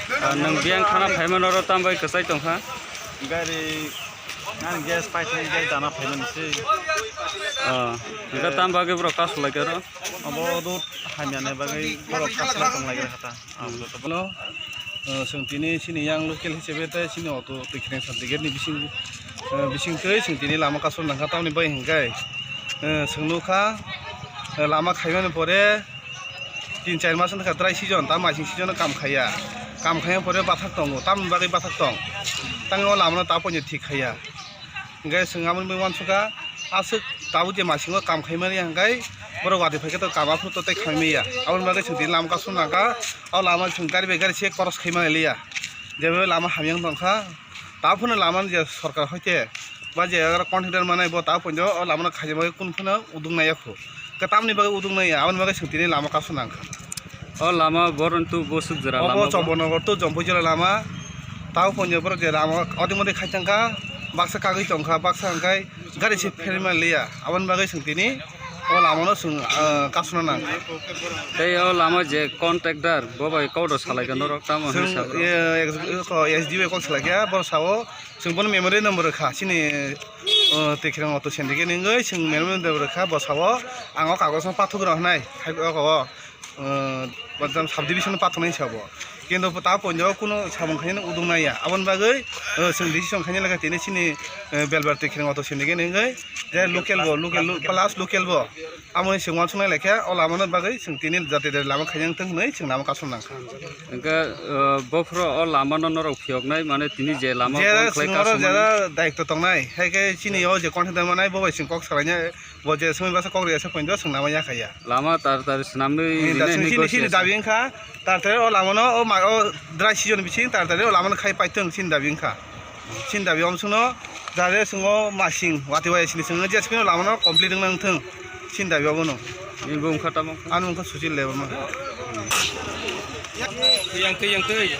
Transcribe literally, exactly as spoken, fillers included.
Ah, nwng biyang khana phaimano oro tam bai kwchai tongkha? Gari, nang gas pipe ni gas dana phaimani se. Ah, hwnkhe tam bagwi borok kasu laikha oro? Abo rot hamyani bagwi borok kasu tong laikha ta. Ang joto bono, eh, chwng tini chini yang local hisabe tei chini auto twi khreng sal ticket ni bising, eh, bising twi chwng tini lama kasu nangkha tamni bai hwnkhe, eh, chwng nukha, eh, lama khaimani pore, tin char mas wngkha dry season, ta masing season o kam khaiya. Kam khaiya pore bathak tongo, tamni bagwi bathak tong. Tangwi o lamano ta poito thik khaiya. Hwnkhe chwng aboni bagwi uansukha, aswk tabuk je masingo kam khaimani hwnkhe borok watwi phaikhe to kam aphuru to tei khaimaya. Aboni bagwi chwng tini lama kasu nangkha, o lama chwng gari bai gari se cross khaimani liya. Jebo lama hamya wng tongkha, ta phano lama je sorkar hoite ba je aro contractor manai bo ta poito o lama no khaina bagwi kunu phano uduk naiya khu. Khe tamni bagwi uduk naiya, aboni bagwi chwng tini lama kasu nangkha. O lama Boron to Bosuk jora lama bo. Obo Chombonogo to Jompui jora lama. Ta poito borok je lama odi modi khai tongkha, baksa kagwi tongkha, baksa hwnkhe gari se pherima liya. Aboni bagwi chwng tini o lama no chwng, ah, kasu nangkha. Tei o lama je contractor bo bai kok rok salai kha norok tamo hwnwi sa bro? Chwng, eh, ex-, ko S D O kok salai kha, bo sao chwng bono memorandum rwkha chini, oh, twi khreng auto syndicate ni wngwi chwng memorandum rwkha, bo sao ang o kagoj no pathok rw hwnai hai o, oh, bojam sub division pathok nai sabo. Kintu ta poito kuno samung khaina uduk naiya, aboni bagwi, oh, chwng decision khaina lekha tini chini, eh, Belbar twi khreng auto syndicate ni wngwi je local bo, local, plus local bo. Amo ni chwng uansuknai laikha, o lama no bagwi chwng tini jate jate lama khaina wngthang hwnwi chwng lama kasu nangkha. Hwnkhe, uh, bophuru o lama no norok phiyoknai, mane tini je lama je bond khlai chwng oro kasu mani jera daitw tongnai, hai khe chini o je contractor manai bo bai chwng kok salainai, bo je swngwi basa kok rwya se poito chwng lama yakhaiya. Lama tar tar swnamwi rinai chini, hwnwi chini, chini dabi wngkha, tar tar o lama no o ma-, o dry season bising tar tar o lama no khai paithwng chini dabi wngkha. Chini dabi omo chwngno jare chwngno masing watwi waya sini chwngno je chwngno lama no complete wngna wngthwng. Chini dabi obono. Nini bumung kha tamo? Ani bumung kha Suchil Debbarma. Yang twi, yang twi.